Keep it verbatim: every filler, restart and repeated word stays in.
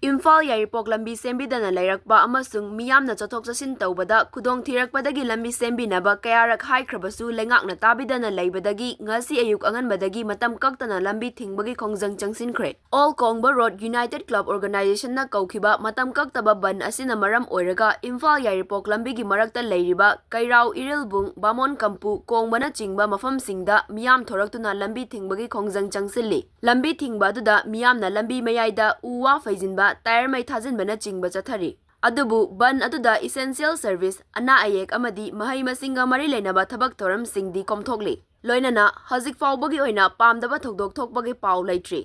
ꯏꯝꯐꯥꯜ ꯌꯥꯏꯔꯤꯄꯣꯛ ꯂꯝꯕꯤ ꯁꯦꯝꯕꯤꯗꯅ ꯂꯩꯔꯛꯄ ꯑꯃꯁꯨꯡ ꯃꯤꯌꯥꯝꯅ ꯆꯠꯊꯣꯛ ꯆꯠꯁꯤꯟ ꯇꯧꯕꯗ ꯈꯨꯗꯣꯡꯊꯤꯔꯛꯄꯗꯒꯤ ꯂꯝꯕꯤ ꯁꯦꯝꯕꯤꯅꯕ ꯀꯌꯥꯔꯛ ꯍꯥꯏꯈ꯭ꯔꯕꯁꯨ ꯂꯩꯉꯥꯛꯅ ꯇꯥꯕꯤꯗꯅ ꯂꯩꯕꯗꯒꯤ ꯉꯁꯤ ꯑꯌꯨꯛ ꯑꯉꯟꯕꯗꯒꯤ ꯃꯇꯝ ꯀꯛꯇꯅ ꯂꯝꯕꯤ ꯊꯤꯡꯕꯒꯤ ꯈꯣꯡꯖꯪ ꯆꯪꯁꯤꯟꯈ꯭ꯔꯦ꯫ All Kongba Road United Club Organization ꯅ ꯀꯧꯈꯤꯕ ꯃꯇꯝ ꯀꯛꯇꯕ ꯕꯟ ꯑꯁꯤꯅ ꯃꯔꯝ ꯑꯣꯏꯔꯒ ꯏꯝꯐꯥꯜ ꯌꯥꯏꯔꯤꯄꯣꯛ ꯂꯝꯕꯤꯒꯤ ꯃꯔꯛꯇ ꯂꯩꯔꯤꯕ ꯀꯩꯔꯥꯎ, ꯏꯔꯤꯜꯕꯨꯡ, ꯕꯥꯃꯣꯟ ꯀꯝꯄꯨ, ꯀꯣꯡꯕꯅꯆꯤꯡꯕ ꯃꯐꯝꯁꯤꯡꯗ ꯃꯤꯌꯥꯝ ꯊꯣꯔꯛꯇꯨꯅ ꯂꯝꯕꯤ ꯊꯤꯡꯕꯒꯤ ꯈꯣꯡꯖꯪ ꯆꯪꯁꯤꯜꯂꯤ꯫ ꯂꯝꯕꯤ ꯊꯤꯡꯕ ꯑꯗꯨꯗ ꯃꯤꯌꯥꯝꯅ ꯂꯝꯕꯤ ꯃꯌꯥꯏꯗ ꯎ ꯋꯥ ꯐꯩꯖꯤꯟꯕ, ꯇꯥꯌꯔ ꯃꯩ ꯊꯥꯖꯤꯟꯕꯅꯆꯤꯡꯕ ꯆꯠꯊꯔꯤ꯫ ꯑꯗꯨꯕꯨ ꯕꯟ ꯑꯗꯨꯗ essential service, ꯑꯅꯥ ꯑꯌꯦꯛ ꯑꯃꯗꯤ ꯃꯍꯩ ꯃꯁꯤꯡꯒ ꯃꯔꯤ ꯂꯩꯅꯕ ꯊꯕꯛ ꯊꯧꯔꯝꯁꯤꯡꯗꯤ ꯀꯣꯝꯊꯣꯛꯂꯤ꯫ ꯂꯣꯏꯅꯅ ꯍꯧꯖꯤꯛ ꯐꯥꯎꯕꯒꯤ ꯑꯣꯏꯅ ꯄꯥꯝꯗꯕ ꯊꯧꯗꯣꯛ ꯊꯣꯛꯄꯒꯤ ꯄꯥꯎ ꯂꯩꯇ꯭ꯔꯤ꯫